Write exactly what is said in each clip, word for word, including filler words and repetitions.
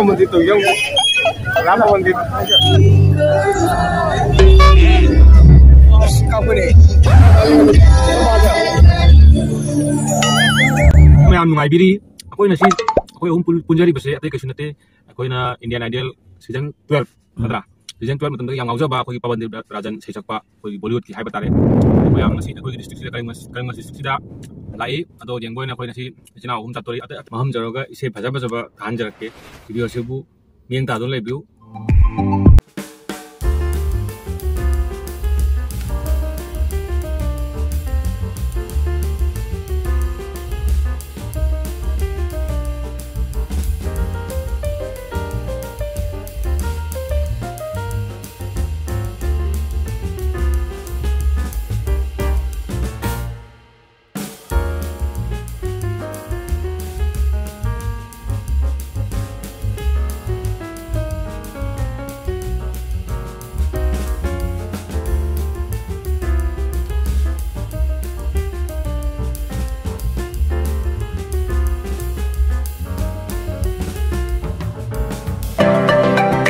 ꯃꯟꯗꯤꯔ ꯇꯧ ꯌꯦꯡꯉꯨ꯫ ꯔꯥꯝ ꯃꯟꯗꯤꯔ꯫ ꯑꯁ, ꯀꯥꯞꯄꯅꯦ꯫ ꯃꯌꯥꯝ ꯅꯨꯡꯉꯥꯏꯕꯤꯔꯤ꯫ ꯑꯩꯈꯣꯏ ꯉꯁꯤ, ꯑꯩꯈꯣꯏ ꯑꯍꯨꯝ ꯄꯨꯟ-, ꯄꯨꯟꯖꯔꯤꯕꯁꯦ ꯑꯇꯩ ꯀꯩꯁꯨ ꯅꯠꯇꯦ꯫ ꯑꯩꯈꯣꯏꯅ Indian Idol season twelve ꯅꯠꯇ꯭ꯔꯥ? Season twelve ꯃꯇꯝꯗ ꯌꯥꯝ ꯉꯥꯎꯖꯕ ꯑꯩꯈꯣꯏꯒꯤ ꯄꯕꯟꯗꯤꯞ ꯔꯥꯖꯟ ꯏꯁꯩ ꯁꯛꯄ ꯑꯩꯈꯣꯏꯒꯤ Bollywoodꯀꯤ ꯍꯥꯏꯕ ꯇꯥꯔꯦ꯫ ꯃꯌꯥꯝ ꯉꯁꯤ ꯑꯩꯈꯣꯏꯒꯤ districtꯁꯤꯗ, ꯀꯔꯤꯃ-, ꯀꯔꯤꯃ districtꯁꯤꯗ ꯂꯥꯛꯏ꯫ ꯑꯗꯣ ꯌꯦꯡꯕ ꯑꯣꯏꯅ ꯑꯩꯈꯣꯏ ꯉꯁꯤ ꯏꯆꯤꯟ ꯏꯅꯥꯎ ꯑꯍꯨꯝ ꯆꯥꯇꯣꯔꯤ꯫ ꯑꯇꯩ ꯃꯐꯝ ꯆꯠꯂꯒ ꯏꯁꯩ ꯐꯖ ꯐꯖꯕ ꯊꯥꯍꯟꯖꯔꯛꯀꯦ꯫ Videoꯁꯤꯕꯨ ꯃꯤꯠꯌꯦꯡ ꯇꯥꯗꯨꯅ ꯂꯩꯕꯤꯌꯨ꯫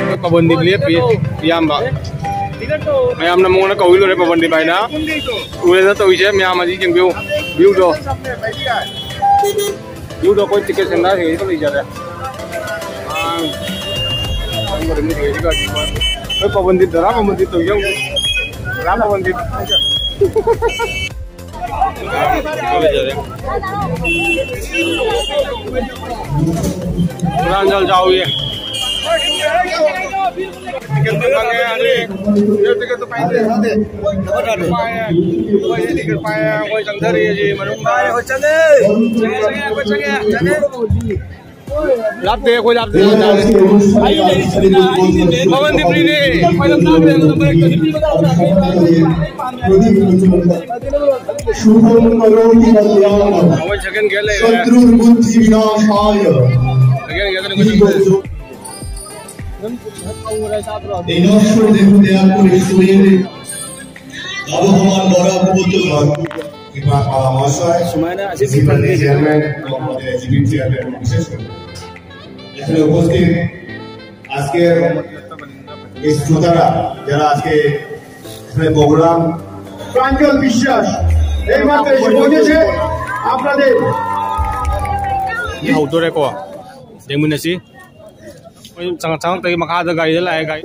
ꯑꯩꯈꯣꯏ ꯄꯕꯟꯗꯤꯞ ꯂꯦꯞꯄꯤ, ꯏꯌꯥꯝꯕ꯫ ꯃꯌꯥꯝꯅ ꯃꯉꯣꯟꯗ ꯀꯧꯏ ꯂꯣꯏꯔꯦ, ꯄꯕꯟꯗꯤꯞ ꯍꯥꯏꯅ꯫ ꯎꯔꯦꯗ ꯇꯧꯔꯤꯁꯦ, ꯃꯌꯥꯝ ꯑꯁꯤ ꯌꯦꯡꯕꯤꯌꯨ, viewꯗꯣ꯫ Viewꯗꯣ ꯑꯩꯈꯣꯏ ticket centerꯁꯤꯡ ꯑꯁꯤꯗ ꯂꯩꯖꯔꯦ꯫ ꯑꯥ, ꯆꯪꯕꯗ ꯃꯤ ꯂꯩꯔꯤꯒ ꯑꯩꯈꯣꯏ ꯄꯕꯟꯗꯤꯞ, ꯙꯔꯥ ꯄꯕꯟꯗꯤꯞ ꯇꯧ ꯌꯦꯡꯉꯨ꯫ ꯙꯔꯥ ꯄꯕꯟꯗꯤꯞ꯫ ꯄꯨꯔꯥꯟꯖꯜ ꯆꯥꯎꯏ꯫ Ticketꯇꯣ ꯐꯪꯉꯦ, ꯑꯗꯨ ticketꯇꯣ ꯄꯥꯏꯗꯦ꯫ ꯄꯥꯏꯌꯦ꯫ ꯑꯩꯈꯣꯏ ticket ꯄꯥꯏꯌꯦ, ꯑꯩꯈꯣꯏ ꯆꯪꯊꯔꯛꯑꯦ ꯁꯤ ꯃꯅꯨꯡꯗ꯫ ꯆꯪꯉꯦ, ꯑꯩꯈꯣꯏ ꯆꯪꯉꯦ꯫ ꯆꯪꯉꯦ, ꯑꯩꯈꯣꯏ ꯆꯪꯉꯦ꯫ ꯂꯥꯞꯇꯦ, ꯑꯩꯈꯣꯏ ꯂꯥꯞꯇꯦ꯫ ꯑꯩ ꯂꯩꯔꯤꯁꯤꯅ ꯑꯩꯒꯤ ꯃꯦꯟ ꯄꯕꯟꯗꯤꯞꯅꯤꯅꯦ꯫ ꯈ꯭ꯋꯥꯏꯔꯝ ꯂꯥꯞꯄꯦ ꯑꯗꯨꯅ ꯃꯔꯛꯇ ꯅꯨꯄꯤ ꯃꯆꯥ ꯃꯆꯥ ꯂꯩ꯫ ꯄꯥꯝꯃꯦ꯫ शुभम करोति कल्याणम। ꯑꯩꯈꯣꯏ second gate ꯂꯩꯔꯦ꯫ शत्रुर्बुद्धि विनाशाय। Second gate ꯅꯤ ꯑꯩꯈꯣꯏ ꯆꯪꯗꯣꯏꯁꯦ꯫ এই নশ্বর দেহ ত্যাগ করে শরীরে আবহমান বরাক উপত্যকার কৃপা মহাশয়, ꯁꯨꯃꯥꯏꯅ ꯑꯁꯤ ꯃꯨꯅꯤꯁꯤꯄꯥꯂꯤꯇꯤ ꯆꯤꯌꯥꯔꯃꯦꯟ, ꯑꯃꯗꯤ ꯑꯦꯛꯖꯤꯀ꯭ꯌꯨꯇꯤꯚ ꯆꯤꯌꯥꯔꯃꯦꯟ, ꯕꯤꯁꯦꯁ ꯀꯔꯦ꯫ এখানে উপস্থিত আজকের এই শ্রোতারা, যারা আজকে এখানে প্রোগ্রাম, প্রাঞ্জল বিশ্বাস এইমাত্র এসে পৌঁছেছে আপনাদের. Outdoor ko. Dengmu na si. Oy, chang chang tayo makada gari la gari.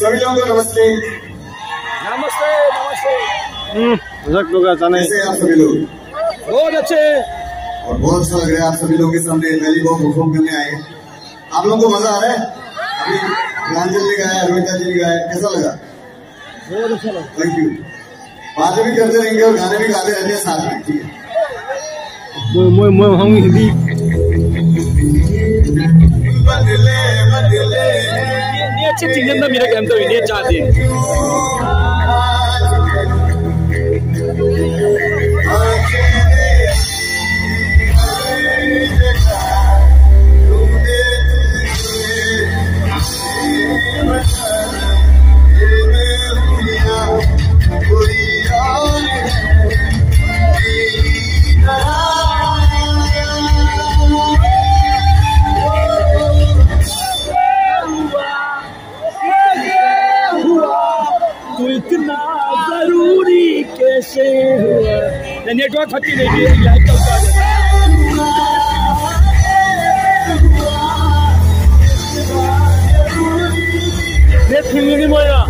सभी लोगों को नमस्ते। नमस्ते, नमस्ते। हम्म, रख दूंगा, जाने। कैसे हैं आप सभी लोग? बहुत अच्छे हैं। और बहुत अच्छा लग रहा है आप सभी लोगों के सामने पहली बार परफॉर्म करने आए। आप लोगों को मजा आ रहा है? अभी प्रांजल ने गाया, अरविंदा जी ने गाया, कैसा लगा? बहुत अच्छा लगा। Thank you. बातें भी करते रहेंगे और गाने भी गाते रहते हैं साथ में, ठीक है? Moi, moi, moi, हम हिंदी। ये, ये अच्छे चीजें ना मेरे कहते हुए, ये चाहते हैं। तू इतना जरूरी कैसे हुआ? नेटवर्क फटी नहीं है, लाइट चलता है। नेट फिंग नहीं मोया।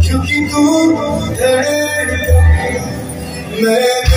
क्योंकि तू धड़कन, मैं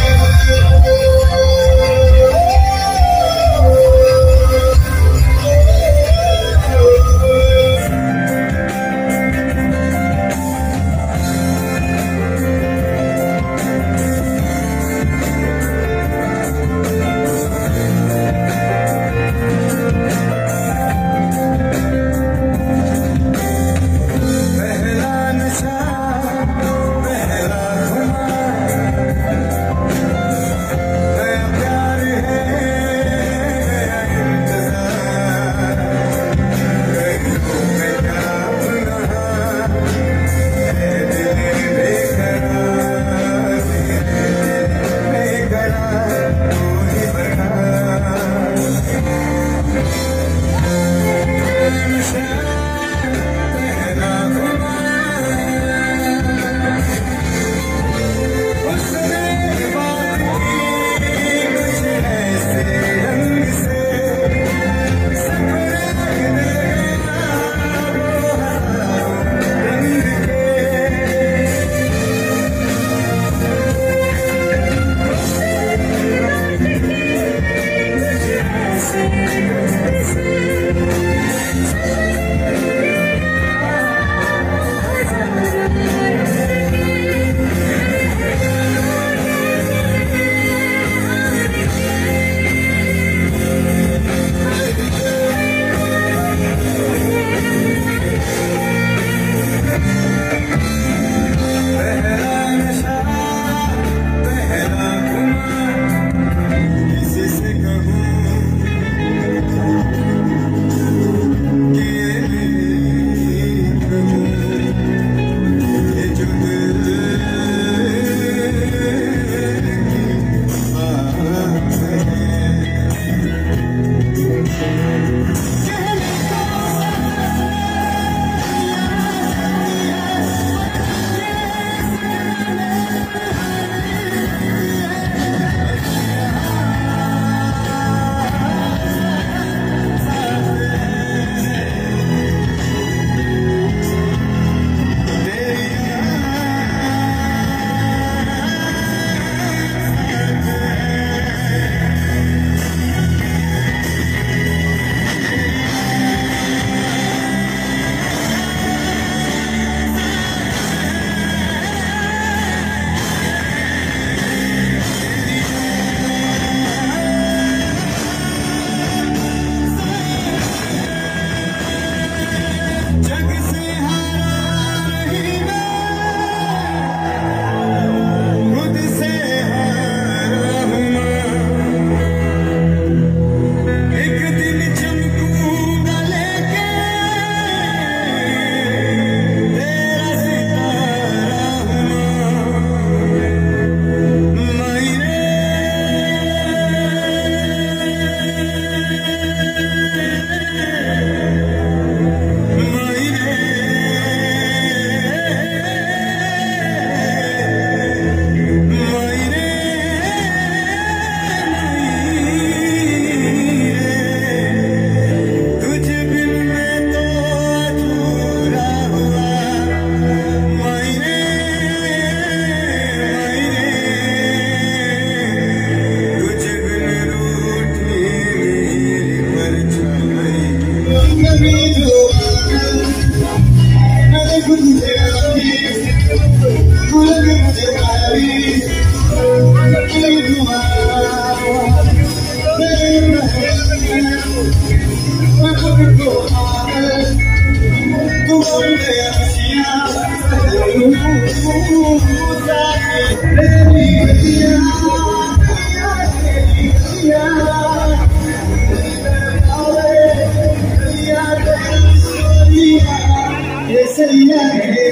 ये सैया है,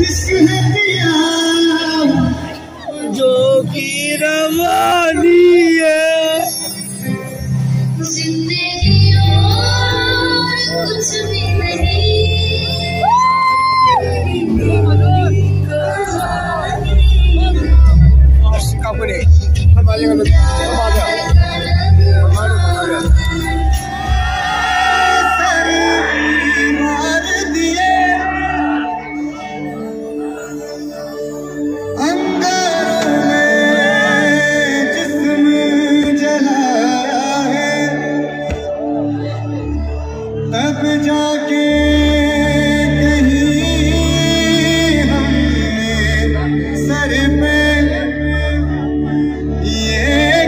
इश्क है पिया, जो की रवानी है। जिंदगी और कुछ भी नहीं। अंगारों में जिस्म जलाया है, तब जाके कहीं हमने सर पे ये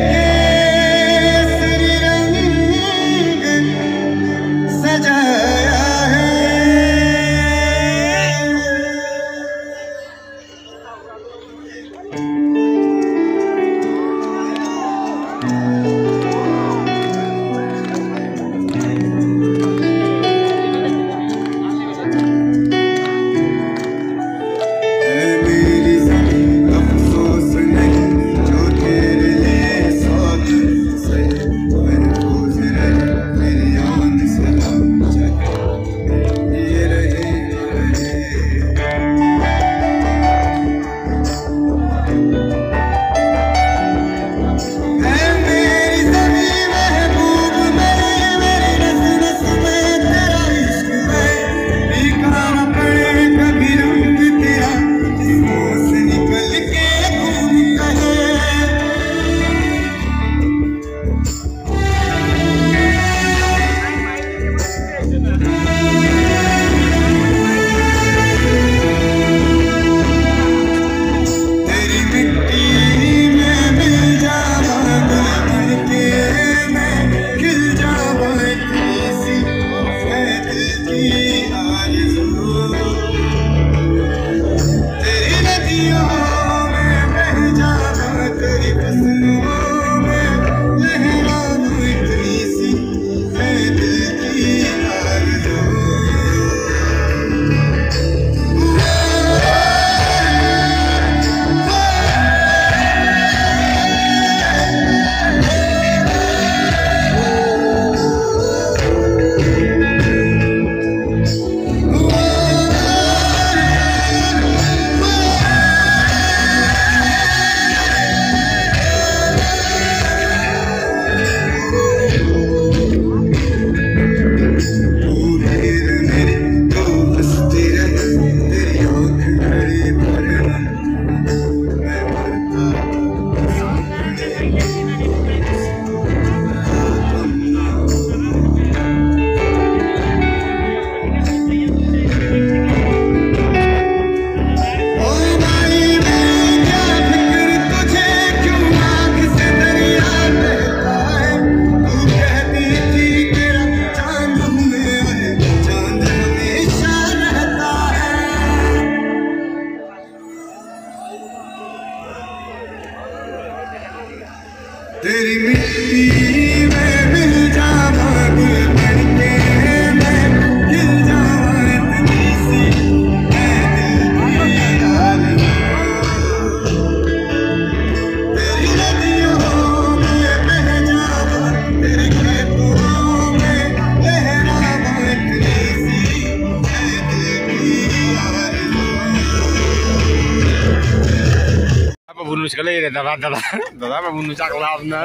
ꯕꯕꯨꯅꯨ ꯁꯤꯒ ꯂꯩꯔꯦ, ꯗꯗꯥ, ꯗꯗꯥ, ꯗꯗꯥ ꯕꯕꯨꯅꯨ ꯆꯥꯛ ꯂꯥꯝꯅ,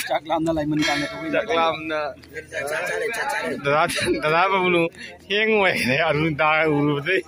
ꯆꯥꯛ ꯂꯥꯝꯅ ꯂꯥꯏꯃꯟ ꯀꯥꯡꯅ ꯇꯧꯕ ꯆꯥꯛ ꯂꯥꯝꯅ꯫ ꯗꯗꯥ, ꯗꯗꯥ ꯕꯕꯨꯅꯨ ꯊꯦꯡ ꯑꯣꯏꯈ꯭ꯔꯦ, ꯑꯔꯨ ꯇꯥ ꯎꯔꯨꯕꯗꯩ꯫